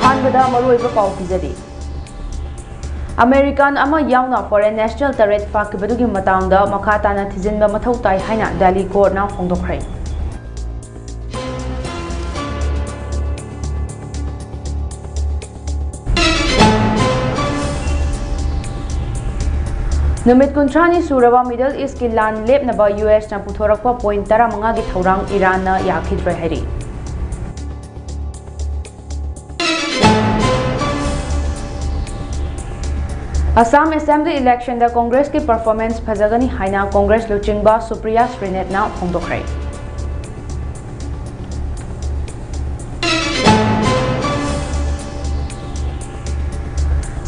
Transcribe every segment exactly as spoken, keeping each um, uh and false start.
ꯑꯍꯥꯟꯕꯗ ꯃꯔꯨꯑꯣꯏꯕ ꯄꯥꯎ ꯄꯤꯖꯔꯤ꯫ ꯑꯃꯦꯔꯤꯀꯥꯟ ꯑꯃ ꯌꯥꯎꯅ foreign national ꯇꯔꯦꯠ ꯐꯥꯈꯤꯕꯗꯨꯒꯤ ꯃꯇꯥꯡꯗ ꯃꯈꯥ ꯇꯥꯅ ꯊꯤꯖꯤꯟꯕ ꯃꯊꯧ ꯇꯥꯏ ꯍꯥꯏꯅ ꯗꯦꯜꯂꯤ ꯀꯣꯔꯠꯅ ꯐꯣꯡꯗꯣꯛꯈ꯭ꯔꯦ꯫ ꯅꯨꯃꯤꯠ ꯀꯨꯟꯊ꯭ꯔꯥꯅꯤ ꯁꯨꯔꯕ Middle East ꯀꯤ ꯂꯥꯟ ꯂꯦꯞꯅꯕ U S ꯅ ꯄꯨꯊꯣꯔꯛꯄ point ꯇꯔꯥꯃꯉꯥꯒꯤ ꯊꯧꯔꯥꯡ ꯏꯔꯥꯟꯅ ꯌꯥꯈꯤꯗ꯭ꯔꯦ ꯍꯥꯏꯔꯤ꯫ ꯑꯁꯥꯝ Assembly election ꯗ ꯀꯣꯡꯒ꯭ꯔꯦꯁꯀꯤ performance ꯐꯖꯒꯅꯤ ꯍꯥꯏꯅ ꯀꯣꯡꯒ꯭ꯔꯦꯁ ꯂꯨꯆꯤꯡꯕ ꯁꯨꯄ꯭ꯔꯤꯌꯥ ꯁ꯭ꯔꯤꯅꯦꯠꯅ ꯐꯣꯡꯗꯣꯛꯈ꯭ꯔꯦ꯫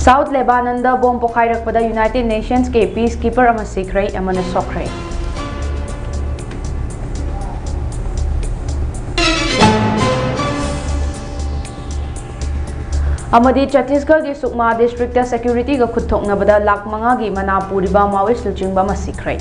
South Lebanon ꯗ ꯕꯣꯝ ꯄꯣꯈꯥꯏꯔꯛꯄꯗ United Nations ꯀꯤ peacekeeper ꯑꯃ ꯁꯤꯈ꯭ꯔꯦ, ꯑꯃꯅ ꯁꯣꯛꯈ꯭ꯔꯦ꯫ ꯑꯃꯗꯤ ꯆꯠꯇꯤꯁꯒꯔꯒꯤ ꯁꯨꯛꯃꯥ district ꯇ security ꯒ ꯈꯨꯠ ꯊꯣꯛꯅꯕꯗ ꯂꯥꯈ ꯃꯉꯥꯒꯤ ꯃꯅꯥ ꯄꯨꯔꯤꯕ Maoist ꯂꯨꯆꯤꯡꯕ ꯑꯃ ꯁꯤꯈ꯭ꯔꯦ꯫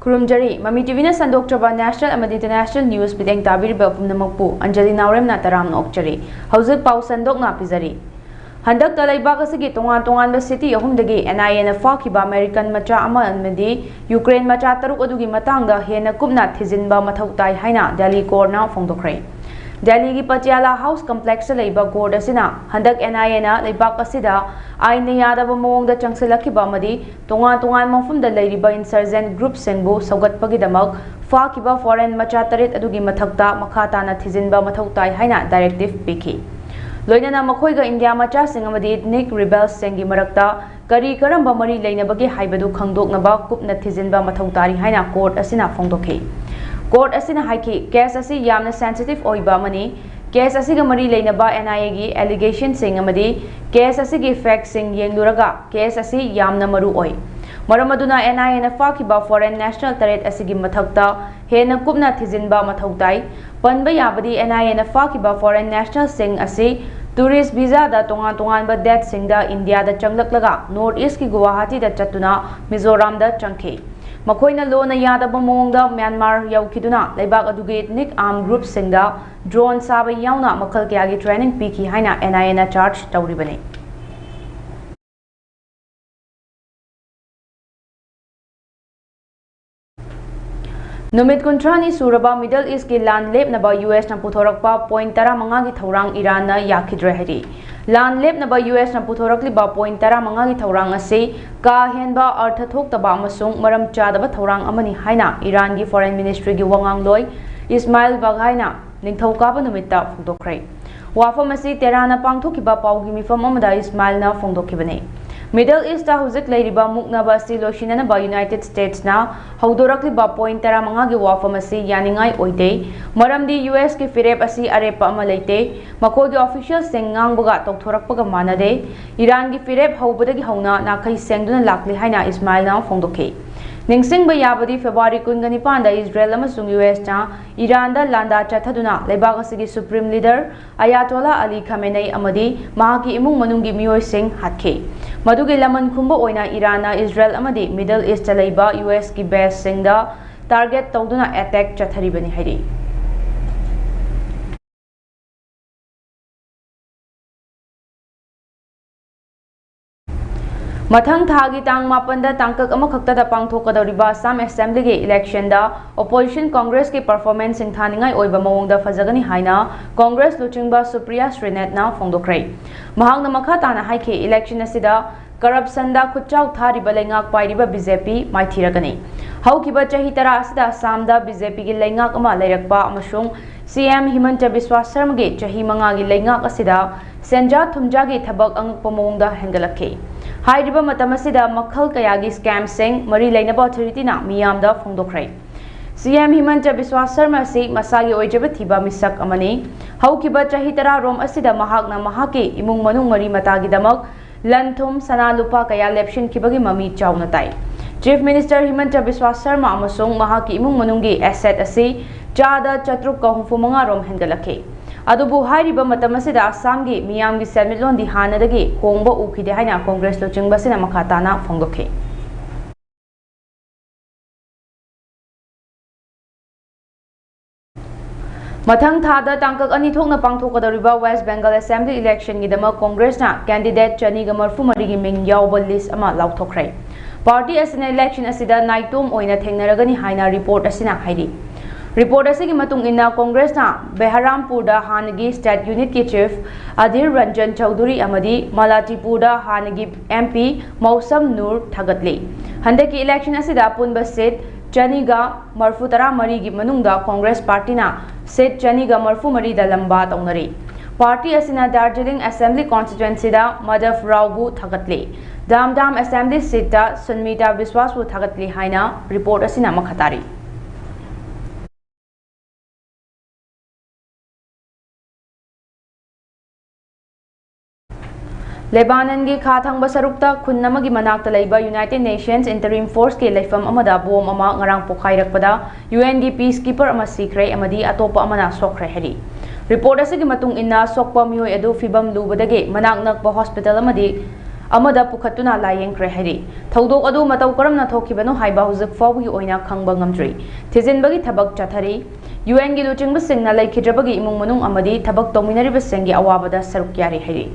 ꯈꯨꯔꯨꯝꯖꯔꯤ꯫ ꯃꯃꯤ TV ꯅ ꯁꯟꯗꯣꯛꯆꯕ national ꯑꯃꯗꯤ international news ꯃꯤꯠꯌꯦꯡ ꯇꯥꯕꯤꯔꯤꯕ ꯄꯨꯝꯅꯃꯛꯄꯨ ꯑꯟꯖꯂꯤ ꯅꯥꯎꯔꯦꯝꯅ ꯇꯔꯥꯝꯅ ꯑꯣꯛꯆꯔꯤ꯫ ꯍꯧꯖꯤꯛ ꯄꯥꯎ ꯁꯟꯗꯣꯛꯅ ꯄꯤꯖꯔꯤ꯫ ꯍꯟꯗꯛꯇ ꯂꯩꯕꯥꯛ ꯑꯁꯤꯒꯤ ꯇꯣꯉꯥꯟ ꯇꯣꯉꯥꯟꯕ city ꯑꯍꯨꯝꯗꯒꯤ N I A ꯅ ꯐꯥꯈꯤꯕ American ꯃꯆꯥ ꯑꯃ ꯑꯃꯗꯤ Ukraine ꯃꯆꯥ ꯇꯔꯨꯛ ꯑꯗꯨꯒꯤ ꯃꯇꯥꯡꯗ ꯍꯦꯟꯅ ꯀꯨꯞꯅ ꯊꯤꯖꯤꯟꯕ ꯃꯊꯧ ꯇꯥꯏ ꯍꯥꯏꯅ ꯗꯦꯜꯂꯤ ꯀꯣꯔꯠꯅ ꯐꯣꯡꯗꯣꯛꯈ꯭ꯔꯦ꯫ ꯗꯦꯜꯂꯤꯒꯤ ꯄꯇꯤꯌꯥꯂꯥ House Complex ꯇ ꯂꯩꯕ ꯀꯣꯔꯠ ꯑꯁꯤꯅ ꯍꯟꯗꯛ N I A ꯅ ꯂꯩꯕꯥꯛ ꯑꯁꯤꯗ ꯑꯥꯏꯟꯅ ꯌꯥꯗꯕ ꯃꯑꯣꯡꯗ ꯆꯪꯁꯤꯜꯂꯛꯈꯤꯕ ꯑꯃꯗꯤ ꯇꯣꯉꯥꯟ ꯇꯣꯉꯥꯟꯕ ꯃꯐꯝꯗ ꯂꯩꯔꯤꯕ insurgent group ꯁꯤꯡꯕꯨ ꯁꯧꯒꯠꯄꯒꯤꯗꯃꯛ ꯐꯥꯈꯤꯕ foreign ꯃꯆꯥ ꯇꯔꯦꯠ ꯑꯗꯨꯒꯤ ꯃꯊꯛꯇ ꯃꯈꯥ ꯇꯥꯅ ꯊꯤꯖꯤꯟꯕ ꯃꯊꯧ ꯇꯥꯏ ꯍꯥꯏꯅ directive ꯄꯤꯈꯤ꯫ ꯂꯣꯏꯅꯅ ꯃꯈꯣꯏꯒ ꯏꯟꯗꯤꯌꯥ ꯃꯆꯥꯁꯤꯡ ꯑꯃꯗꯤ ethnic rebels ꯁꯤꯡꯒꯤ ꯃꯔꯛꯇ ꯀꯔꯤ ꯀꯔꯝꯕ ꯃꯔꯤ ꯂꯩꯅꯕꯒꯦ ꯍꯥꯏꯕꯗꯨ ꯈꯪꯗꯣꯛꯅꯕ ꯀꯨꯞꯅ ꯊꯤꯖꯤꯟꯕ ꯃꯊꯧ ꯇꯥꯔꯤ ꯍꯥꯏꯅ ꯀꯣꯔꯠ ꯑꯁꯤꯅ ꯐꯣꯡꯗꯣꯛꯈꯤ꯫ ꯀꯣꯔꯠ ꯑꯁꯤꯅ ꯍꯥꯏꯈꯤ, ꯀꯦꯁ ꯑꯁꯤ ꯌꯥꯝꯅ sensitive ꯑꯣꯏꯕ ꯑꯃꯅꯤ꯫ ꯀꯦꯁ ꯑꯁꯤꯒ ꯃꯔꯤ ꯂꯩꯅꯕ N I A ꯒꯤ allegation ꯁꯤꯡ ꯑꯃꯗꯤ ꯀꯦꯁ ꯑꯁꯤꯒꯤ fact ꯁꯤꯡ ꯌꯦꯡꯂꯨꯔꯒ ꯀꯦꯁ ꯑꯁꯤ ꯌꯥꯝꯅ ꯃꯔꯨ ꯑꯣꯏ꯫ ꯃꯔꯝ ꯑꯗꯨꯅ N I A ꯅ ꯐꯥꯈꯤꯕ foreign national ꯇꯔꯦꯠ ꯑꯁꯤꯒꯤ ꯃꯊꯛꯇ ꯍꯦꯟꯅ ꯀꯨꯞꯅ ꯊꯤꯖꯤꯟꯕ ꯃꯊꯧ ꯇꯥꯏ꯫ ꯄꯟꯕ ꯌꯥꯕꯗꯤ, N I A ꯅ ꯐꯥꯈꯤꯕ foreign national ꯁꯤꯡ ꯑꯁꯤ tourist visa ꯗ ꯇꯣꯉꯥꯟ ꯇꯣꯉꯥꯟꯕ date ꯁꯤꯡꯗ ꯏꯟꯗꯤꯌꯥꯗ ꯆꯪꯂꯛꯂꯒ North East ꯀꯤ ꯒꯨꯋꯥꯍꯥꯇꯤꯗ ꯆꯠꯇꯨꯅ ꯃꯤꯖꯣꯔꯥꯝꯗ ꯆꯪꯈꯤ꯫ ꯃꯈꯣꯏꯅ ꯂꯣꯟꯅ ꯌꯥꯗꯕ ꯃꯑꯣꯡꯗ ꯃ꯭ꯌꯥꯟꯃꯥꯔ ꯌꯧꯈꯤꯗꯨꯅ ꯂꯩꯕꯥꯛ ꯑꯗꯨꯒꯤ ethnic armed group ꯁꯤꯡꯗ drone ꯁꯥꯕ ꯌꯥꯎꯅ ꯃꯈꯜ ꯀꯌꯥꯒꯤ training ꯄꯤꯈꯤ ꯍꯥꯏꯅ N I A ꯅ charge ꯇꯧꯔꯤꯕꯅꯤ꯫ ꯅꯨꯃꯤꯠ ꯀꯨꯟꯊ꯭ꯔꯥꯅꯤ ꯁꯨꯔꯕ Middle East ꯀꯤ ꯂꯥꯟ ꯂꯦꯞꯅꯕ U S ꯅ ꯄꯨꯊꯣꯔꯛꯄ point ꯇꯔꯥꯃꯉꯥꯒꯤ ꯊꯧꯔꯥꯡ ꯏꯔꯥꯟꯅ ꯌꯥꯈꯤꯗ꯭ꯔꯦ ꯍꯥꯏꯔꯤ꯫ ꯂꯥꯟ ꯂꯦꯞꯅꯕ U S ꯅ ꯄꯨꯊꯣꯔꯛꯂꯤꯕ point ꯇꯔꯥꯃꯉꯥꯒꯤ ꯊꯧꯔꯥꯡ ꯑꯁꯤ ꯀꯥ ꯍꯦꯟꯕ ꯑꯔꯊ ꯊꯣꯛꯇꯕ ꯑꯃꯁꯨꯡ ꯃꯔꯝ ꯆꯥꯗꯕ ꯊꯧꯔꯥꯡ ꯑꯃꯅꯤ ꯍꯥꯏꯅ ꯏꯔꯥꯟꯒꯤ Foreign Ministry ꯒꯤ ꯋꯥꯉꯥꯡꯂꯣꯏ ꯏꯁꯃꯥꯏꯜ ꯕꯥꯒꯥꯏꯅ ꯅꯤꯡꯊꯧꯀꯥꯕ ꯅꯨꯃꯤꯠꯇ ꯐꯣꯡꯗꯣꯛꯈ꯭ꯔꯦ꯫ ꯋꯥꯐꯝ ꯑꯁꯤ ꯇꯦꯍꯔꯥꯟꯅ ꯄꯥꯡꯊꯣꯛꯈꯤꯕ ꯄꯥꯎꯒꯤ ꯃꯤꯐꯝ ꯑꯃꯗ ꯏꯁꯃꯥꯏꯜꯅ ꯐꯣꯡꯗꯣꯛꯈꯤꯕꯅꯤ꯫ Middle East ꯇ ꯍꯧꯖꯤꯛ ꯂꯩꯔꯤꯕ ꯃꯨꯛꯅꯕ ꯑꯁꯤ ꯂꯣꯏꯁꯤꯟꯅꯅꯕ United States ꯅ ꯍꯧꯗꯣꯔꯛꯂꯤꯕ point ꯇꯔꯥꯃꯉꯥꯒꯤ ꯋꯥꯐꯝ ꯑꯁꯤ ꯌꯥꯅꯤꯡꯉꯥꯏ ꯑꯣꯏꯗꯦ, ꯃꯔꯝꯗꯤ U S ꯀꯤ ꯐꯤꯔꯦꯞ ꯑꯁꯤ ꯑꯔꯦꯞꯄ ꯑꯃ ꯂꯩꯇꯦ꯫ ꯃꯈꯣꯏꯒꯤ official ꯁꯤꯡ ꯉꯥꯡꯕꯒ ꯇꯧꯊꯣꯔꯛꯄꯒ ꯃꯥꯟꯅꯗꯦ꯫ ꯏꯔꯥꯟꯒꯤ ꯐꯤꯔꯦꯞ ꯍꯧꯕꯗꯒꯤ ꯍꯧꯅ ꯅꯥꯈꯩ ꯁꯦꯡꯗꯨꯅ ꯂꯥꯛꯂꯤ ꯍꯥꯏꯅ ꯏꯁꯃꯥꯏꯜꯅ ꯐꯣꯡꯗꯣꯛꯈꯤ꯫ ꯅꯤꯡꯁꯤꯡꯕ ꯌꯥꯕꯗꯤ, February ꯀꯨꯟꯒ ꯅꯤꯄꯥꯟꯗ ꯏꯁꯔꯥꯌꯦꯜ ꯑꯃꯁꯨꯡ U S ꯅ ꯏꯔꯥꯟꯗ ꯂꯥꯟꯗꯥ ꯆꯠꯊꯗꯨꯅ ꯂꯩꯕꯥꯛ ꯑꯁꯤꯒꯤ Supreme Leader ꯑꯌꯥꯇꯣꯂꯥ ꯑꯂꯤ ꯈꯥꯃꯦꯅꯩ ꯑꯃꯗꯤ ꯃꯍꯥꯛꯀꯤ ꯏꯃꯨꯡ ꯃꯅꯨꯡꯒꯤ ꯃꯤꯑꯣꯏꯁꯤꯡ ꯍꯥꯠꯈꯤ꯫ ꯃꯗꯨꯒꯤ ꯂꯃꯟ ꯈꯨꯝꯕ ꯑꯣꯏꯅ ꯏꯔꯥꯟꯅ ꯏꯁꯔꯥꯌꯦꯜ ꯑꯃꯗꯤ Middle East ꯇ ꯂꯩꯕ U S ꯀꯤ base ꯁꯤꯡꯗ target ꯇꯧꯗꯨꯅ attack ꯆꯠꯊꯔꯤꯕꯅꯤ ꯍꯥꯏꯔꯤ꯫ ꯃꯊꯪ ꯊꯥꯒꯤ ꯇꯥꯡ ꯃꯥꯄꯟꯗ ꯇꯥꯡꯀꯛ ꯑꯃꯈꯛꯇꯗ ꯄꯥꯡꯊꯣꯛꯀꯗꯧꯔꯤꯕ ꯑꯁꯥꯝ Assembly ꯒꯤ election ꯗ opposition Congress ꯀꯤ performance ꯁꯤꯡꯊꯥꯅꯤꯡꯉꯥꯏ ꯑꯣꯏꯕ ꯃꯑꯣꯡꯗ ꯐꯖꯒꯅꯤ ꯍꯥꯏꯅ Congress ꯂꯨꯆꯤꯡꯕ ꯁꯨꯄ꯭ꯔꯤꯌꯥ ꯁ꯭ꯔꯤꯅꯥꯊꯅ ꯐꯣꯡꯗꯣꯛꯈ꯭ꯔꯦ꯫ ꯃꯍꯥꯛꯅ ꯃꯈꯥ ꯇꯥꯅ ꯍꯥꯏꯈꯤ, election ꯑꯁꯤꯗ corruption ꯗ ꯈꯨꯠꯆꯥꯎ ꯊꯥꯔꯤꯕ ꯂꯩꯉꯥꯛ ꯄꯥꯏꯔꯤꯕ B J P ꯃꯥꯏꯊꯤꯔꯒꯅꯤ꯫ ꯍꯧꯈꯤꯕ ꯆꯍꯤ ꯇꯔꯥ ꯑꯁꯤꯗ ꯑꯁꯥꯝꯗ B J P ꯒꯤ ꯂꯩꯉꯥꯛ ꯑꯃ ꯂꯩꯔꯛꯄ ꯑꯃꯁꯨꯡ C M ꯍꯤꯃꯟꯇ ꯕꯤꯁ꯭ꯋꯥ ꯁꯔꯃꯒꯤ ꯆꯍꯤ ꯃꯉꯥꯒꯤ ꯂꯩꯉꯥꯛ ꯑꯁꯤꯗ ꯁꯦꯟꯖꯥ ꯊꯨꯝꯖꯥꯒꯤ ꯊꯕꯛ ꯑꯉꯛꯄ ꯃꯑꯣꯡꯗ ꯍꯦꯟꯒꯠꯂꯛꯈꯤ꯫ ꯍꯥꯏꯔꯤꯕ ꯃꯇꯝ ꯑꯁꯤꯗ ꯃꯈꯜ ꯀꯌꯥꯒꯤ scam ꯁꯤꯡ ꯃꯔꯤ ꯂꯩꯅꯕ authority ꯅ ꯃꯤꯌꯥꯝꯗ ꯐꯣꯡꯗꯣꯛꯈ꯭ꯔꯦ꯫ C M ꯍꯤꯃꯟꯇ ꯕꯤꯁ꯭ꯋꯥ ꯁꯔꯃ ꯑꯁꯤ ꯃꯁꯥꯒꯤ ꯑꯣꯏꯖꯕ ꯊꯤꯕ ꯃꯤꯁꯛ ꯑꯃꯅꯤ꯫ ꯍꯧꯈꯤꯕ ꯆꯍꯤ ꯇꯔꯥ ꯔꯣꯝ ꯑꯁꯤꯗ ꯃꯍꯥꯛꯅ ꯃꯍꯥꯛꯀꯤ ꯏꯃꯨꯡ ꯃꯅꯨꯡ ꯃꯔꯤ ꯃꯇꯥꯒꯤꯗꯃꯛ ꯂꯟ ꯊꯨꯝ, ꯁꯅꯥ ꯂꯨꯄꯥ ꯀꯌꯥ ꯂꯦꯞꯁꯤꯟꯈꯤꯕꯒꯤ ꯃꯃꯤ ꯆꯥꯎꯅ ꯇꯥꯏ꯫ Chief Minister ꯍꯤꯃꯟꯇ ꯕꯤꯁ꯭ꯋꯥ ꯁꯔꯃ ꯑꯃꯁꯨꯡ ꯃꯍꯥꯛꯀꯤ ꯏꯃꯨꯡ ꯃꯅꯨꯡꯒꯤ asset ꯑꯁꯤ ꯆꯥꯗ ꯆꯥꯇ꯭ꯔꯨꯛꯀ ꯍꯨꯝꯐꯨ ꯃꯉꯥ ꯔꯣꯝ ꯍꯦꯟꯒꯠꯂꯛꯈꯤ꯫ ꯑꯗꯨꯕꯨ ꯍꯥꯏꯔꯤꯕ ꯃꯇꯝ ꯑꯁꯤꯗ ꯑꯁꯥꯝꯒꯤ ꯃꯤꯌꯥꯝꯒꯤ ꯁꯦꯟꯃꯤꯠꯂꯣꯟꯗꯤ ꯍꯥꯟꯅꯗꯒꯤ ꯍꯣꯡꯕ ꯎꯈꯤꯗꯦ ꯍꯥꯏꯅ ꯀꯣꯡꯒ꯭ꯔꯦꯁ ꯂꯨꯆꯤꯡꯕꯁꯤꯅ ꯃꯈꯥ ꯇꯥꯅ ꯐꯣꯡꯗꯣꯛꯈꯤ꯫ ꯃꯊꯪ ꯊꯥꯗ ꯇꯥꯡꯀꯛ ꯑꯅꯤ ꯊꯣꯛꯅ ꯄꯥꯡꯊꯣꯛꯀꯗꯧꯔꯤꯕ West Bengal Assembly election ꯒꯤꯗꯃꯛ ꯀꯣꯡꯒ꯭ꯔꯦꯁꯅ candidate ꯆꯅꯤꯒ ꯃꯔꯤꯐꯨ ꯃꯔꯤꯒꯤ ꯃꯤꯡ ꯌꯥꯎꯕ list ꯑꯃ ꯂꯥꯎꯊꯣꯛꯈ꯭ꯔꯦ꯫ Party ꯑꯁꯤꯅ election ꯑꯁꯤꯗ ꯅꯥꯏꯇꯣꯝ ꯑꯣꯏꯅ ꯊꯦꯡꯅꯔꯒꯅꯤ ꯍꯥꯏꯅ report ꯑꯁꯤꯅ ꯍꯥꯏꯔꯤ꯫ Report ꯑꯁꯤꯒꯤ ꯃꯇꯨꯡ ꯏꯟꯅ ꯀꯣꯡꯒ꯭ꯔꯦꯁꯅ ꯕꯦꯍꯔꯥꯝꯄꯨꯔꯗ ꯍꯥꯟꯅꯒꯤ state unit ꯀꯤ chief ꯑꯙꯤꯔ ꯔꯟꯖꯟ ꯆꯧꯙꯨꯔꯤ ꯑꯃꯗꯤ ꯃꯂꯥꯇꯤꯄꯨꯔꯗ ꯍꯥꯟꯅꯒꯤ MP ꯃꯧꯁꯝ ꯅꯨꯔ ꯊꯥꯒꯠꯂꯤ꯫ ꯍꯟꯗꯛꯀꯤ election ꯑꯁꯤꯗ ꯑꯄꯨꯟꯕ seat ꯆꯅꯤꯒ ꯃꯔꯤꯐꯨ ꯇꯔꯥ ꯃꯔꯤꯒꯤ ꯃꯅꯨꯡꯗ ꯀꯣꯡꯒ꯭ꯔꯦꯁ party ꯅ seat ꯆꯅꯤꯒ ꯃꯔꯤꯐꯨ ꯃꯔꯤꯗ ꯂꯝꯕꯥ ꯇꯧꯅꯔꯤ꯫ Party ꯑꯁꯤꯅ ꯗꯥꯔꯖꯤꯂꯤꯡ Assembly Constituency ꯗ ꯃꯥꯙꯕ ꯔꯥꯎꯕꯨ ꯊꯥꯒꯠꯂꯤ꯫ ꯗꯥꯝꯗꯥꯝ Assembly seat ꯇ ꯁꯨꯟꯃꯤꯇꯥ ꯕꯤꯁ꯭ꯋꯥꯁꯄꯨ ꯊꯥꯒꯠꯂꯤ ꯍꯥꯏꯅ report ꯑꯁꯤꯅ ꯃꯈꯥ ꯇꯥꯔꯤ꯫ ꯂꯦꯕꯥꯅꯟꯒꯤ ꯈꯥ ꯊꯪꯕ ꯁꯔꯨꯛꯇ ꯈꯨꯟ ꯑꯃꯒꯤ ꯃꯅꯥꯛꯇ ꯂꯩꯕ United Nations Interim Force ꯀꯤ ꯂꯩꯐꯝ ꯑꯃꯗ bomb ꯑꯃ ꯉꯔꯥꯡ ꯄꯣꯈꯥꯏꯔꯛꯄꯗ U N ꯒꯤ peacekeeper ꯑꯃ ꯁꯤꯈ꯭ꯔꯦ ꯑꯃꯗꯤ ꯑꯇꯣꯞꯄ ꯑꯃꯅ ꯁꯣꯛꯈ꯭ꯔꯦ ꯍꯥꯏꯔꯤ꯫ Report ꯑꯁꯤꯒꯤ ꯃꯇꯨꯡ ꯏꯟꯅ, ꯁꯣꯛꯄ ꯃꯤꯑꯣꯏ ꯑꯗꯨ ꯐꯤꯚꯝ ꯂꯨꯕꯗꯒꯤ ꯃꯅꯥꯛ ꯅꯛꯄ hospital ꯑꯃꯗꯤ, ꯑꯃꯗ ꯄꯨꯈꯠꯇꯨꯅ ꯂꯥꯌꯦꯡꯈ꯭ꯔꯦ ꯍꯥꯏꯔꯤ꯫ ꯊꯧꯗꯣꯛ ꯑꯗꯨ ꯃꯇꯧ ꯀꯔꯝꯅ ꯊꯣꯛꯈꯤꯕꯅꯣ ꯍꯥꯏꯕ ꯍꯧꯖꯤꯛ ꯐꯥꯎꯕꯒꯤ ꯑꯣꯏꯅ ꯈꯪꯕ ꯉꯝꯗ꯭ꯔꯤ꯫ ꯊꯤꯖꯤꯟꯕꯒꯤ ꯊꯕꯛ ꯆꯠꯊꯔꯤ꯫ U N ꯒꯤ ꯂꯨꯆꯤꯡꯕꯁꯤꯡꯅ ꯂꯩꯈꯤꯗ꯭ꯔꯕꯒꯤ ꯏꯃꯨꯡ ꯃꯅꯨꯡ ꯑꯃꯗꯤ ꯊꯕꯛ ꯇꯧꯃꯤꯟꯅꯔꯤꯕꯁꯤꯡꯒꯤ ꯑꯋꯥꯕꯗ ꯁꯔꯨꯛ ꯌꯥꯔꯤ ꯍꯥꯏꯔꯤ꯫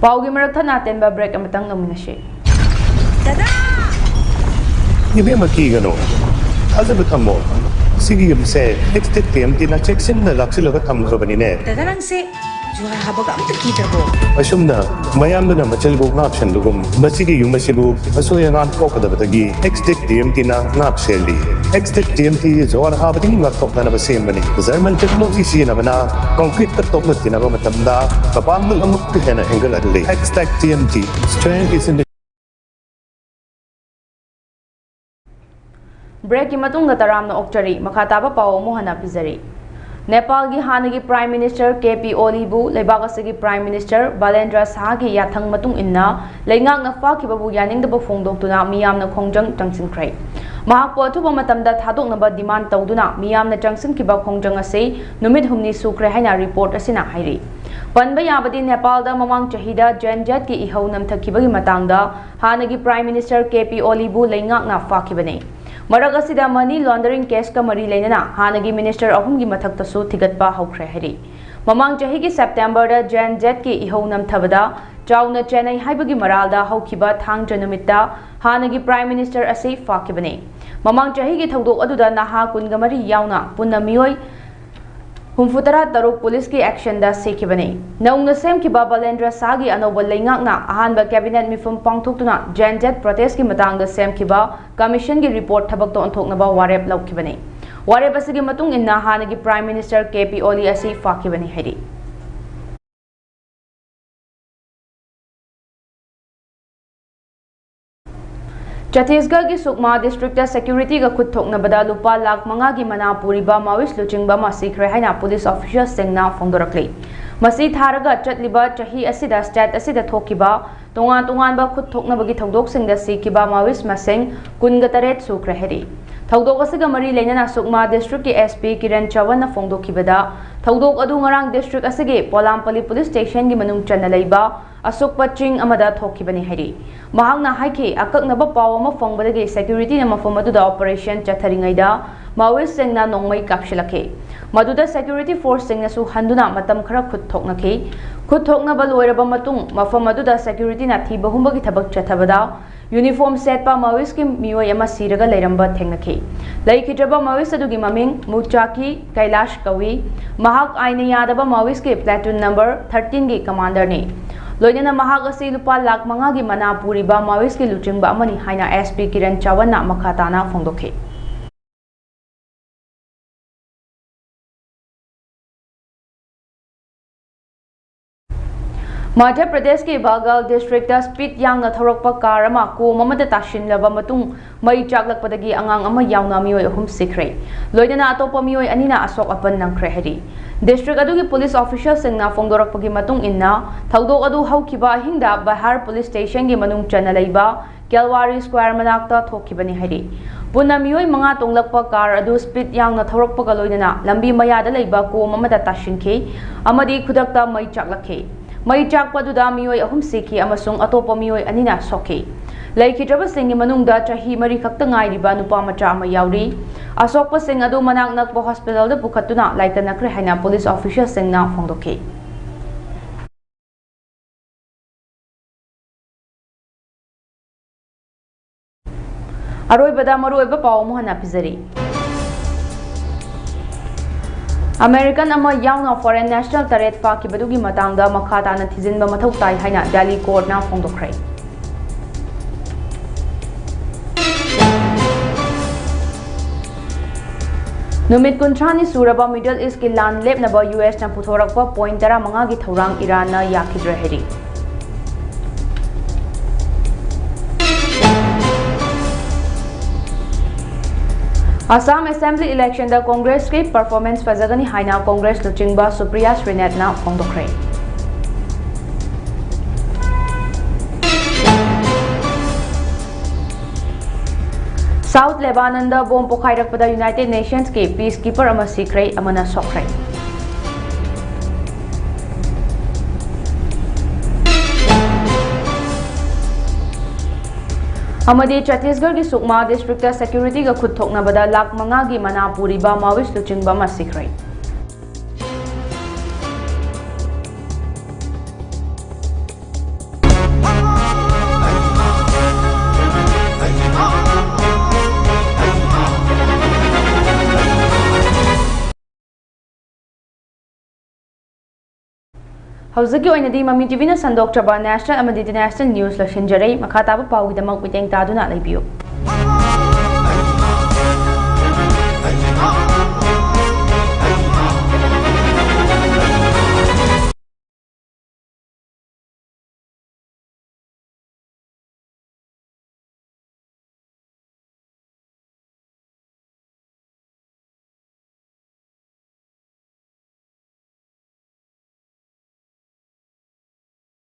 ꯄꯥꯎꯒꯤ ꯃꯔꯛ ꯊꯠꯅ ꯑꯇꯦꯟꯕ break ꯑꯃꯇꯪ ꯂꯧꯃꯤꯟꯅꯁꯤ꯫ ꯏꯕꯦꯝꯃ, ꯀꯤꯒꯅꯨ, ꯊꯥꯖꯕ ꯊꯝꯃꯣ꯫ ꯁꯤꯒꯤ ꯌꯨꯝꯁꯦ Extech T M T ꯅ ꯆꯦꯛꯁꯤꯟꯅ ꯂꯥꯛꯁꯤꯜꯂꯒ ꯊꯝꯈ꯭ꯔꯕꯅꯤꯅꯦ꯫ ꯗꯗꯥ, ꯅꯪꯁꯦ ꯖꯨꯍꯥꯔ ꯍꯥꯕꯒ ꯑꯝꯇ ꯀꯤꯗ꯭ꯔꯕꯣ? ꯑꯁꯨꯝꯅ ꯃꯌꯥꯝꯗꯨꯅ ꯃꯆꯤꯜꯕꯨ ꯉꯥꯛꯁꯟꯕꯒꯨꯝ, ꯃꯁꯤꯒꯤ ꯌꯨꯝ ꯑꯁꯤꯕꯨ ꯑꯁꯣꯏ ꯑꯉꯥꯝ ꯊꯣꯛꯀꯗꯕꯗꯒꯤ Extech T M T ꯅ ꯉꯥꯛ ꯁꯦꯜꯂꯤ꯫ Extech T M T ꯖꯨꯍꯥꯔ ꯍꯥꯕꯗꯒꯤ ꯉꯥꯛꯊꯣꯛꯅꯅꯕ ꯁꯦꯝꯕꯅꯤ꯫ German technology ꯁꯤꯖꯤꯟꯅꯕꯅ concrete ꯇ ꯇꯣꯛꯂꯛꯇꯅꯕ ꯃꯇꯝꯗ ꯃꯄꯥꯡꯒꯜ ꯑꯃꯨꯛꯀ ꯍꯦꯟꯅ ꯍꯦꯟꯒꯠꯍꯜꯂꯤ꯫ Extech T M T, strength is in the Breakꯀꯤ ꯃꯇꯨꯡꯗ ꯇꯔꯥꯝꯅ ꯑꯣꯛꯆꯔꯤ꯫ ꯃꯈꯥ ꯇꯥꯕ ꯄꯥꯎ ꯑꯃꯨꯛ ꯍꯟꯅ ꯄꯤꯖꯔꯤ꯫ ꯅꯦꯄꯥꯜꯒꯤ ꯍꯥꯟꯅꯒꯤ Prime Minister K P Oliꯕꯨ ꯂꯩꯕꯥꯛ ꯑꯁꯤꯒꯤ Prime Minister ꯕꯂꯦꯟꯗ꯭ꯔ ꯁꯥꯍꯒꯤ ꯌꯥꯊꯪ ꯃꯇꯨꯡ ꯏꯟꯅ ꯂꯩꯉꯥꯛꯅ ꯐꯥꯈꯤꯕꯕꯨ ꯌꯥꯅꯤꯡꯗꯕ ꯐꯣꯡꯗꯣꯛꯇꯨꯅ ꯃꯤꯌꯥꯝꯅ ꯈꯣꯡꯖꯪ ꯆꯪꯁꯤꯟꯈ꯭ꯔꯦ꯫ ꯃꯍꯥꯛꯄꯨ ꯑꯊꯨꯕ ꯃꯇꯝꯗ ꯊꯥꯗꯣꯛꯅꯕ demand ꯇꯧꯗꯨꯅ ꯃꯤꯌꯥꯝꯅ ꯆꯪꯁꯤꯟꯈꯤꯕ ꯈꯣꯡꯖꯪ ꯑꯁꯤ ꯅꯨꯃꯤꯠ ꯍꯨꯝꯅꯤ ꯁꯨꯈ꯭ꯔꯦ ꯍꯥꯏꯅ report ꯑꯁꯤꯅ ꯍꯥꯏꯔꯤ꯫ ꯄꯟꯕ ꯌꯥꯕꯗꯤ, ꯅꯦꯄꯥꯜꯗ ꯃꯃꯥꯡ ꯆꯍꯤꯗ Gen Zꯀꯤ ꯏꯍꯧ ꯅꯝꯊꯈꯤꯕꯒꯤ ꯃꯇꯥꯡꯗ ꯍꯥꯟꯅꯒꯤ Prime Minister K P Oliꯕꯨ ꯂꯩꯉꯥꯛꯅ ꯐꯥꯈꯤꯕꯅꯤ꯫ ꯃꯔꯛ ꯑꯁꯤꯗ money laundering caseꯀ ꯃꯔꯤ ꯂꯩꯅꯅ ꯍꯥꯟꯅꯒꯤ minister ꯑꯍꯨꯝꯒꯤ ꯃꯊꯛꯇꯁꯨ ꯊꯤꯒꯠꯄ ꯍꯧꯈ꯭ꯔꯦ ꯍꯥꯏꯔꯤ꯫ ꯃꯃꯥꯡ ꯆꯍꯤꯒꯤ Septemberꯗ Gen Zꯀꯤ ꯏꯍꯧ ꯅꯝꯊꯕꯗ ꯆꯥꯎꯅ ꯆꯦꯟꯅꯩ ꯍꯥꯏꯕꯒꯤ ꯃꯔꯥꯜꯗ ꯍꯧꯈꯤꯕ ꯊꯥꯡꯖ ꯅꯨꯃꯤꯠꯇ ꯍꯥꯟꯅꯒꯤ Prime Minister ꯑꯁꯤ ꯐꯥꯈꯤꯕꯅꯤ꯫ ꯃꯃꯥꯡ ꯆꯍꯤꯒꯤ ꯊꯧꯗꯣꯛ ꯑꯗꯨꯗ ꯅꯍꯥ ꯀꯨꯟꯒ ꯃꯔꯤ ꯌꯥꯎꯅ ꯄꯨꯟꯅ ꯃꯤꯑꯣꯏ ꯍꯨꯝꯐꯨꯇꯔꯥ ꯇꯔꯨꯛ ꯄꯨꯂꯤꯁꯀꯤ actionꯗ ꯁꯤꯈꯤꯕꯅꯤ꯫ ꯅꯧꯅ ꯁꯦꯝꯈꯤꯕ ꯕꯂꯦꯟꯗ꯭ꯔ ꯁꯥꯍꯒꯤ ꯑꯅꯧꯕ ꯂꯩꯉꯥꯛꯅ ꯑꯍꯥꯟꯕ cabinet ꯃꯤꯐꯝ ꯄꯥꯡꯊꯣꯛꯇꯨꯅ Gen Z protestꯀꯤ ꯃꯇꯥꯡꯗ ꯁꯦꯝꯈꯤꯕ commissionꯒꯤ report ꯊꯕꯛꯇ ꯑꯣꯟꯊꯣꯛꯅꯕ ꯋꯥꯔꯦꯞ ꯂꯧꯈꯤꯕꯅꯤ꯫ ꯋꯥꯔꯦꯞ ꯑꯁꯤꯒꯤ ꯃꯇꯨꯡ ꯏꯟꯅ ꯍꯥꯟꯅꯒꯤ Prime Minister K P Oli ꯑꯁꯤ ꯐꯥꯈꯤꯕꯅꯤ ꯍꯥꯏꯔꯤ꯫ ꯆꯇꯤꯁꯒꯔꯒꯤ ꯁꯨꯛꯃꯥ districtꯇ securityꯒ ꯈꯨꯠ ꯊꯣꯛꯅꯕꯗ ꯂꯨꯄꯥ ꯂꯥꯈ ꯃꯉꯥꯒꯤ ꯃꯅꯥ ꯄꯨꯔꯤꯕ Maoist ꯂꯨꯆꯤꯡꯕ ꯑꯃ ꯁꯤꯈ꯭ꯔꯦ ꯍꯥꯏꯅ police officialꯁꯤꯡꯅ ꯐꯣꯡꯗꯣꯔꯛꯂꯤ꯫ ꯃꯁꯤ ꯊꯥꯔꯒ ꯆꯠꯂꯤꯕ ꯆꯍꯤ ꯑꯁꯤꯗ state ꯑꯁꯤꯗ ꯊꯣꯛꯈꯤꯕ ꯇꯣꯉꯥꯟ ꯇꯣꯉꯥꯟꯕ ꯈꯨꯠ ꯊꯣꯛꯅꯕꯒꯤ ꯊꯧꯗꯣꯛꯁꯤꯡꯗ ꯁꯤꯈꯤꯕ Maoist ꯃꯁꯤꯡ ꯀꯨꯟꯒ ꯇꯔꯦꯠ ꯁꯨꯈ꯭ꯔꯦ ꯍꯥꯏꯔꯤ꯫ ꯊꯧꯗꯣꯛ ꯑꯁꯤꯒ ꯃꯔꯤ ꯂꯩꯅꯅ ꯁꯨꯛꯃꯥ districtꯀꯤ S P ꯀꯤꯔꯟ ꯆꯋꯟꯅ ꯐꯣꯡꯗꯣꯛꯈꯤꯕꯗ, ꯊꯧꯗꯣꯛ ꯑꯗꯨ ꯉꯔꯥꯡ district ꯑꯁꯤꯒꯤ ꯄꯣꯂꯥꯝꯄꯂꯤ police stationꯒꯤ ꯃꯅꯨꯡ ꯆꯟꯅ ꯂꯩꯕ ꯑꯁꯣꯛꯄ ꯆꯤꯡ ꯑꯃꯗ ꯊꯣꯛꯈꯤꯕꯅꯤ ꯍꯥꯏꯔꯤ꯫ ꯃꯍꯥꯛꯅ ꯍꯥꯏꯈꯤ, ꯑꯀꯛꯅꯕ ꯄꯥꯎ ꯑꯃ ꯐꯪꯕꯗꯒꯤ securityꯅ ꯃꯐꯝ ꯑꯗꯨꯗ operation ꯆꯠꯊꯔꯤꯉꯩꯗ Maoistꯁꯤꯡꯅ ꯅꯣꯡꯃꯩ ꯀꯥꯞꯁꯤꯜꯂꯛꯈꯤ꯫ ꯃꯗꯨꯗ security forceꯁꯤꯡꯅꯁꯨ ꯍꯟꯗꯨꯅ ꯃꯇꯝ ꯈꯔ ꯈꯨꯠ ꯊꯣꯛꯅꯈꯤ꯫ ꯈꯨꯠ ꯊꯣꯛꯅꯕ ꯂꯣꯏꯔꯕ ꯃꯇꯨꯡ, ꯃꯐꯝ ꯑꯗꯨꯗ securityꯅ ꯊꯤꯕ ꯍꯨꯝꯕꯒꯤ ꯊꯕꯛ ꯆꯠꯊꯕꯗ uniform ꯁꯦꯠꯄ Maoistꯀꯤ ꯃꯤꯑꯣꯏ ꯑꯃ ꯁꯤꯔꯒ ꯂꯩꯔꯝꯕ ꯊꯦꯡꯅꯈꯤ꯫ ꯂꯩꯈꯤꯗ꯭ꯔꯕ Maoist ꯑꯗꯨꯒꯤ ꯃꯃꯤꯡ ꯃꯨꯆꯥꯀꯤ ꯀꯩꯂꯥꯁ ꯀꯧꯏ꯫ ꯃꯍꯥꯛ ꯑꯥꯏꯟꯅ ꯌꯥꯗꯕ Maoistꯀꯤ platoon number thirteenꯒꯤ commanderꯅꯤ꯫ ꯂꯣꯏꯅꯅ ꯃꯍꯥꯛ ꯑꯁꯤ ꯂꯨꯄꯥ ꯂꯥꯈ ꯃꯉꯥꯒꯤ ꯃꯅꯥ ꯄꯨꯔꯤꯕ Maoistꯀꯤ ꯂꯨꯆꯤꯡꯕ ꯑꯃꯅꯤ ꯍꯥꯏꯅ S P ꯀꯤꯔꯟ ꯆꯋꯟꯅ ꯃꯈꯥ ꯇꯥꯅ ꯐꯣꯡꯗꯣꯛꯈꯤ꯫ ꯃꯙ꯭ꯌ ꯄ꯭ꯔꯗꯦꯁꯀꯤ ꯕꯥꯒꯜ ꯗꯤꯁꯇ꯭ꯔꯤꯛꯇ ꯁ꯭ꯄꯤꯗ ꯌꯥꯡꯅ ꯊꯧꯔꯛꯄ ꯀꯥꯔ ꯑꯃ ꯀꯣꯝ ꯑꯃꯗ ꯇꯥꯁꯤꯟꯂꯕ ꯃꯇꯨꯡ ꯃꯩ ꯆꯥꯛꯂꯛꯄꯗꯒꯤ ꯑꯉꯥꯡ ꯑꯃ ꯌꯥꯎꯅ ꯃꯤꯑꯣꯏ ꯑꯍꯨꯝ ꯁꯤꯈ꯭ꯔꯦ꯫ ꯂꯣꯏꯅꯅ ꯑꯇꯣꯞꯄ ꯃꯤꯑꯣꯏ ꯑꯅꯤꯅ ꯑꯁꯣꯛ ꯑꯄꯟ ꯅꯪꯈ꯭ꯔꯦ ꯍꯥꯏꯔꯤ꯫ ꯗꯤꯁꯇ꯭ꯔꯤꯛ ꯑꯗꯨꯒꯤ ꯄꯨꯂꯤꯁ ꯑꯣꯐꯤꯁꯤꯌꯦꯜꯁꯤꯡꯅ ꯐꯣꯡꯗꯣꯔꯛꯄꯒꯤ ꯃꯇꯨꯡ ꯏꯟꯅ, ꯊꯧꯗꯣꯛ ꯑꯗꯨ ꯍꯧꯈꯤꯕ ꯑꯍꯤꯡꯗ ꯕꯍꯥꯔ ꯄꯨꯂꯤꯁ ꯁ꯭ꯇꯦꯁꯟꯒꯤ ꯃꯅꯨꯡ ꯆꯟꯅ ꯂꯩꯕ ꯀꯦꯜꯋꯥꯔꯤ ꯁ꯭ꯀ꯭ꯋꯥꯔ ꯃꯅꯥꯛꯇ ꯊꯣꯛꯈꯤꯕꯅꯤ ꯍꯥꯏꯔꯤ꯫ ꯄꯨꯟꯅ ꯃꯤꯑꯣꯏ ꯃꯉꯥ ꯇꯣꯡꯂꯛꯄ ꯀꯥꯔ ꯑꯗꯨ ꯁ꯭ꯄꯤꯗ ꯌꯥꯡꯅ ꯊꯧꯔꯛꯄꯒ ꯂꯣꯏꯅꯅ ꯂꯝꯕꯤ ꯃꯌꯥꯗ ꯂꯩꯕ ꯀꯣꯝ ꯑꯃꯗ ꯇꯥꯁꯤꯟꯈꯤ ꯑꯃꯗꯤ ꯈꯨꯗꯛꯇ ꯃꯩ ꯆꯥꯛꯂꯛꯈꯤ꯫ ꯃꯩ ꯆꯥꯛꯄ ꯑꯗꯨꯗ ꯃꯤꯑꯣꯏ ꯑꯍꯨꯝ ꯁꯤꯈꯤ ꯑꯃꯁꯨꯡ ꯑꯇꯣꯞꯄ ꯃꯤꯑꯣꯏ ꯑꯅꯤꯅ ꯁꯣꯛꯈꯤ꯫ ꯂꯩꯈꯤꯗ꯭ꯔꯕꯁꯤꯡꯒꯤ ꯃꯅꯨꯡꯗ ꯆꯍꯤ ꯃꯔꯤ ꯈꯛꯇ ꯉꯥꯏꯔꯤꯕ ꯅꯨꯄꯥ ꯃꯆꯥ ꯑꯃ ꯌꯥꯎꯔꯤ꯫ ꯑꯁꯣꯛꯄꯁꯤꯡ ꯑꯗꯨ ꯃꯅꯥꯛ ꯅꯛꯄ ꯍꯣꯁꯄꯤꯇꯥꯜꯗ ꯄꯨꯈꯠꯇꯨꯅ ꯂꯥꯏꯀꯠꯅꯈ꯭ꯔꯦ ꯍꯥꯏꯅ ꯄꯨꯂꯤꯁ ꯑꯣꯐꯤꯁꯤꯌꯦꯜꯁꯤꯡꯅ ꯐꯣꯡꯗꯣꯛꯈꯤ꯫ ꯑꯔꯣꯏꯕꯗ ꯃꯔꯨꯑꯣꯏꯕ ꯄꯥꯎ ꯑꯃꯨꯛ ꯍꯟꯅ ꯄꯤꯖꯔꯤ꯫ ꯑꯃꯦꯔꯤꯀꯟ ꯑꯃ ꯌꯥꯎꯅ ꯐꯣꯔꯦꯟ ꯅꯦꯁꯅꯦꯜ ꯇꯔꯦꯠ ꯐꯥꯈꯤꯕꯗꯨꯒꯤ ꯃꯇꯥꯡꯗ ꯃꯈꯥ ꯇꯥꯅ ꯊꯤꯖꯤꯟꯕ ꯃꯊꯧ ꯇꯥꯏ ꯍꯥꯏꯅ ꯗꯦꯜꯂꯤ ꯀꯣꯔꯠꯅ ꯐꯣꯡꯗꯣꯛꯈ꯭ꯔꯦ꯫ ꯅꯨꯃꯤꯠ ꯀꯨꯟꯊ꯭ꯔꯥꯅꯤ ꯁꯨꯔꯕ ꯃꯤꯗꯜ ꯏꯁꯀꯤ ꯂꯥꯟ ꯂꯦꯞꯅꯕ ꯌꯨ ꯑꯦꯁꯅ ꯄꯨꯊꯣꯔꯛꯄ ꯄꯣꯏꯟꯠ ꯇꯔꯥꯃꯉꯥꯒꯤ ꯊꯧꯔꯥꯡ ꯏꯔꯥꯟꯅ ꯌꯥꯈꯤꯗ꯭ꯔꯦ ꯍꯥꯏꯔꯤ꯫ ꯑꯁꯥꯝ ꯑꯦꯁꯦꯝꯕ꯭ꯂꯤ ꯏꯂꯦꯛꯁꯟꯗ ꯀꯣꯡꯒ꯭ꯔꯦꯁꯀꯤ ꯄꯔꯐꯣꯔꯃꯦꯟꯁ ꯐꯖꯒꯅꯤ ꯍꯥꯏꯅ ꯀꯣꯡꯒ꯭ꯔꯦꯁ ꯂꯨꯆꯤꯡꯕ ꯁꯨꯄ꯭ꯔꯤꯌꯥ ꯁ꯭ꯔꯤꯅꯥꯊꯅ ꯐꯣꯡꯗꯣꯛꯈ꯭ꯔꯦ꯫ ꯁꯥꯎꯊ ꯂꯦꯕꯥꯅꯟꯗ ꯕꯣꯝ ꯄꯣꯈꯥꯏꯔꯛꯄꯗ ꯌꯨꯅꯥꯏꯇꯦꯗ ꯅꯦꯁꯟꯁꯀꯤ ꯄꯤꯁꯀꯤꯄꯔ ꯑꯃ ꯁꯤꯈ꯭ꯔꯦ, ꯑꯃꯅ ꯁꯣꯛꯈ꯭ꯔꯦ꯫ ꯑꯃꯗꯤ ꯆꯠꯇꯤꯁꯒꯔꯒꯤ ꯁꯨꯛꯃꯥ ꯗꯤꯁꯇ꯭ꯔꯤꯛꯇ ꯁꯦꯀ꯭ꯌꯨꯔꯤꯇꯤꯒ ꯈꯨꯠ ꯊꯣꯛꯅꯕꯗ ꯂꯥꯈ ꯃꯉꯥꯒꯤ ꯃꯅꯥ ꯄꯨꯔꯤꯕ ꯃꯥꯑꯣꯏꯁ ꯂꯨꯆꯤꯡꯕ ꯑꯃ ꯁꯤꯈ꯭ꯔꯦ꯫ ꯍꯧꯖꯤꯛꯀꯤ ꯑꯣꯏꯅꯗꯤ ꯃꯃꯤ ꯇꯤꯚꯤꯅ ꯁꯟꯗꯣꯛꯆꯕ ꯅꯦꯁꯅꯦꯜ ꯑꯃꯗꯤ ꯏꯟꯇꯔꯅꯦꯁꯅꯦꯜ ꯅ꯭ꯌꯨꯁ ꯂꯣꯏꯁꯤꯟꯖꯔꯦ꯫ ꯃꯈꯥ ꯇꯥꯕ ꯄꯥꯎꯒꯤꯗꯃꯛ ꯃꯤꯠꯌꯦꯡ ꯇꯥꯗꯨꯅ ꯂꯩꯕꯤꯌꯨ꯫